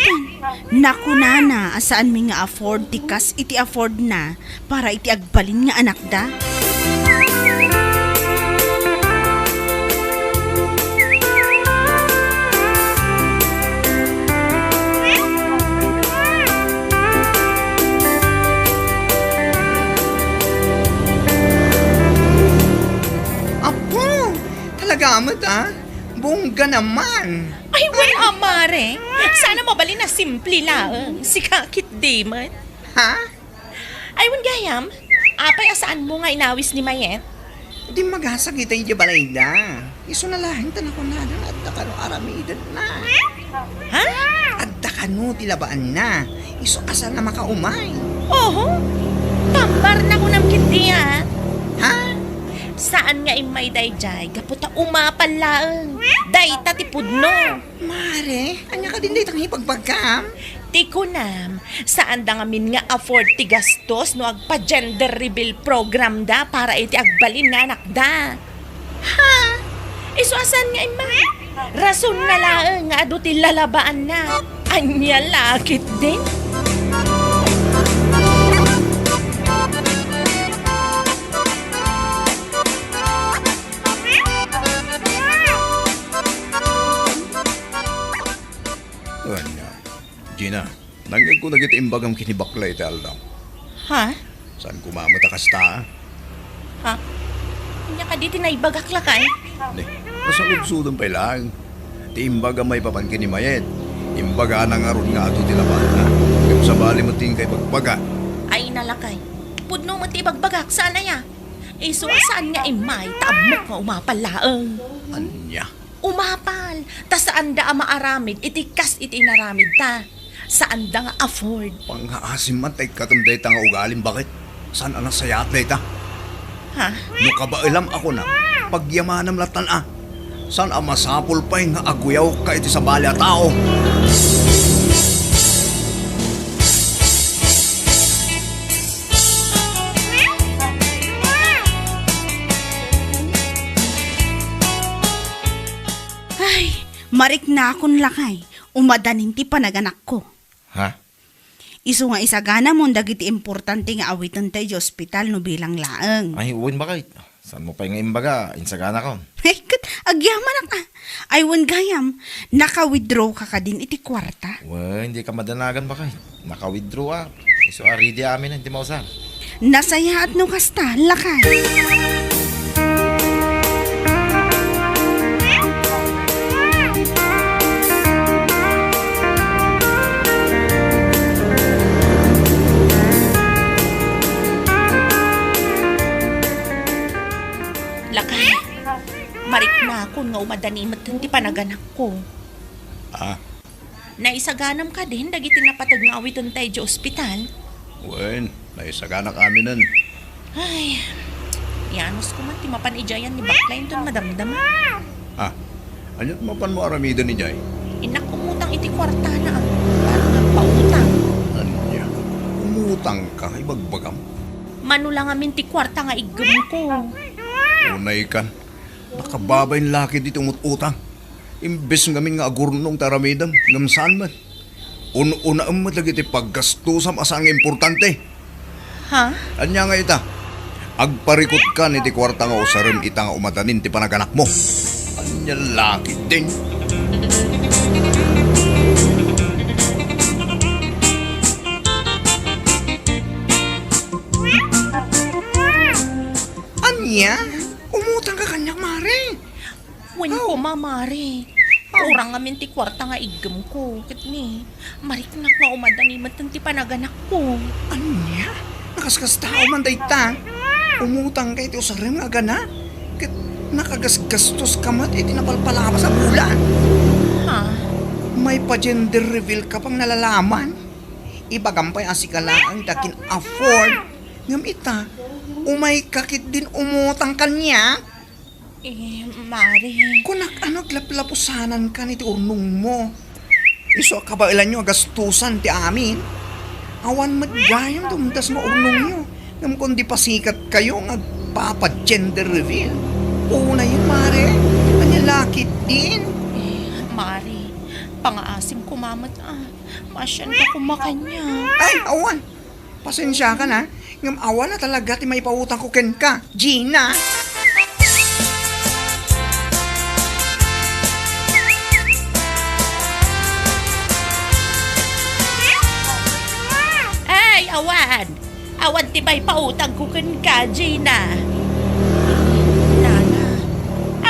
nakunana a saanmi nga afford ti kas iti affordna para iti agbalin nga anakda. Apo! Talaga met, ah? Bongga naman! Ay, wen a, Mare. Sana mabalin a simple laeng. Sika ketdi met. Ha? Ay, wen gayam, apay a saanmo nga inawis ni Mayet? Dimmagasag ita idiay balayda. Isuna laeng ta nakunada nga adda kano aramidenna. Ha? Adda kano ti labaanna. Isu a saan a makaumay. Oho. Tambar na kunam ketdi, ah. Ha? Saan nga immay daydiay gapu ta umapal laeng. Dayta ti pudno. Mare, ania kadin dayta nga ibagbagam? Ti kunam, saanda ngamin nga afford ti gastos no agpa-gender reveal program da para iti agbalin nga anakda. Ha? Isu a saan nga imma? Rason na laeng nga adu ti lalabaanna. Ania la ketdin? Ania, Gina, nangngegko dagiti imbagam ken ni Bakla iti aldaw. Ha? Saan koma met a kasta? Ha? Ania kadi ti naibagak, lakay? Ne, nasaludsodem pay laeng. Ti imbagam maipapan ken ni Mayet, imbagana ngarud nga adu ti labaanna. Ngem sabali met ti inkay ibagbaga. Ay, lakay. Pudno met ti ibagbagak, saan aya? Isu a saan nga immay, ta ammok nga umapal laeng. Ania? Umapal, ta saanda a maaramid iti kas iti inaramidta. Saanda nga afford. Pangngaasim man ta ikkatem dayta nga ugalim, baket? Saan a nasayaat dayta? Ha? No kabaelam a kunam, pagyamanam lattan a. Saan a masapul pay nga aguyawka iti sabali a tao? Ay, mariknakon lakay, umadanin ti panaganakko. Ha? Isu nga isaganamon dagiti importante nga awitenta idiay ospital no bilang laeng. Ay, wen, baket. Saanmo pay nga imbaga, insaganakon? Ay, ket agyamanak a. Ay, wen gayam, naka-withdraw ka kadin iti kuarta? Wen, dika madanagan, baket. Naka-withdraw a. Isu a ready amin ti mausar. Nasayaat no kasta, lakay. Lakay, mariknakon nga umadani met ti panaganakko. Ah, Naisaganam kadin dagiti napateg nga awitenta idiay ospital? Wen, naisaganak aminen. Ay, yanusko man ti mapan idiay ni bakla inton madamdama. Ah, aniat mapanmo aramiden idiay? Innak umutang iti kuartana, a. Para nagpautang. Ania? Umutangka, ibagbagam? Mano la ngamin ti kuarta nga iggemko. Unay kan. Nakababain la ketdi ti umut-utang. Imbes ngamin nga agurnong ti aramidem, ngem saan met. Un-unaem met dagiti paggastusam a saan nga importante. Ha? Ania nga ita? Agparikutkan iti kuarta nga usarem ita nga umadanin ti panaganakmo. Ania la ketdin? Ania? Umutangka kaniak, mare? Wen koma, mare. Kurang ngamin ti kuarta nga iggemko. Ket ni, mariknak nga umadani metten ti panaganakko. Ania? Nakaskastao man dayta? Umutangka iti usarem nga agana? Ket nakagasgastoska met iti napalpalabas a bulan. Ha? Maipa-gender reveal ka pang nalalaman? Ibagam pay a sika laeng ti akin-afford. Ngem ita, umayka ketdin umutang kaniak? Eh, mare. Kunak, ano, aglaplapusanankan iti urnongmo? Isu a kabaelanyo a gastusan ti amin. Awan met gayam ti umdas nga urnongyo. Ngem kundi pasikatkayo nga agpapa-gender reveal. Unayen, mare. Ania la ketdin? Eh, mare, pangaasim koma met, a. Maasianka koma kaniak. Ay, awan. Pasensiakan, a. Ngem awan a talaga ti maipautangko kenka, Gina. Ay, awan. Awan ti maipautangko kenka, Gina. Nana,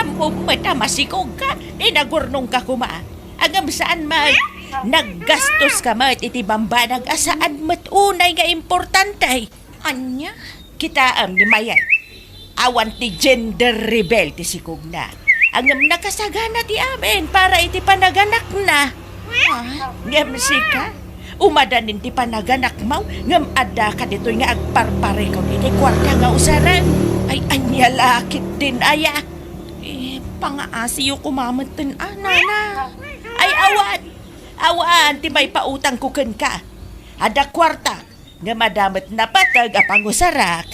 ammom met a masikogka, inagurnongka koma. Ngem saan met, naggastoska met iti bambanag a saan met unay nga importante. Ania? Kitaem ni Mayet, awan ti gender reveal ti sikogna. Ngem nakasagana ti amin para iti panaganakna. Ah, ngem sika, umadanin ti panaganakmo, ngem addaka ditoy nga agparparikut iti kuarta nga usarem. Ay, ania la ketdin aya? Eh, pangaasiyo koma metten, a, nana. Ay, awan! Awan ti maipautangko kenka. Adda kuarta, ngem adda met napateg a pangusarak.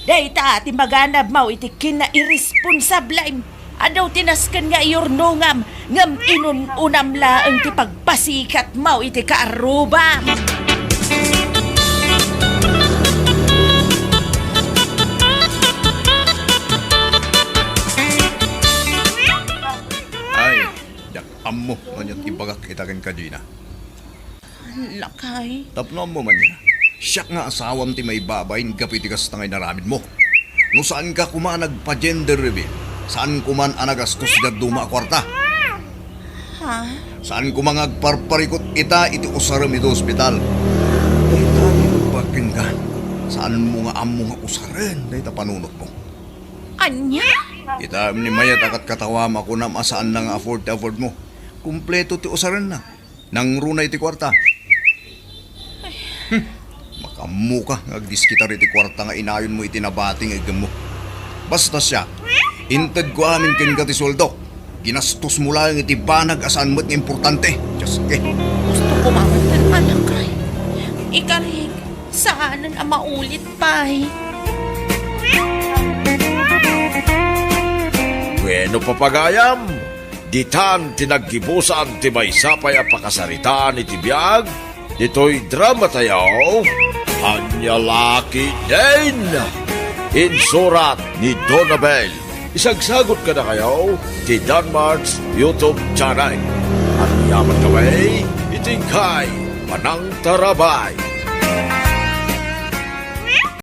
Dayta ti maganabmo iti kinairesponsablem. Adu ti nasken nga iyurnongam, ngem inun-unam laeng ti pagpasikatmo iti kaarrubam. Ay, diak ammo no aniat ibagak ita kenka, Gina. Lakay. Tapno ammo man ya, siak nga asawam ti maibabain gapu iti kasta nga inaramidmo. No saanka koma a nagpa-gender reveal, saan koman a nagastos iti dadduma a kuarta. Ha? Saan koma nga agparparikut ita iti usarem iti ospital. Dayta ti ibagbagak kenka. Saanmo nga ammo nga usaren dayta panunotmo. Ania? Kitaem ni Mayat a katkatawam a kunam a saanna nga afford ti afford mo. Kompleto ti usarenna. Nangruna iti kuarta. Hmm. Makaammoka nga agdiskitar iti kuarta nga inayonmo iti nabati nga iggemmo. Basta siak, intedko amin kenka ti sueldok. Ginastosmo laeng iti banag a saan met nga importante. Dios ke. Gusto ko mauntan, anak, ay. Ikarik, saanen a maulit pay. Bueno, papagayam, ditan ti naggibusan ti maysa pay a pakasaritaan iti biag ditoy drama tayo, Ania La Ketdin. Insurat ni Donabel. Isagsagut kadakayo ti Danmart's YouTube channel. Agyaman kami iti inkay panangtarabay.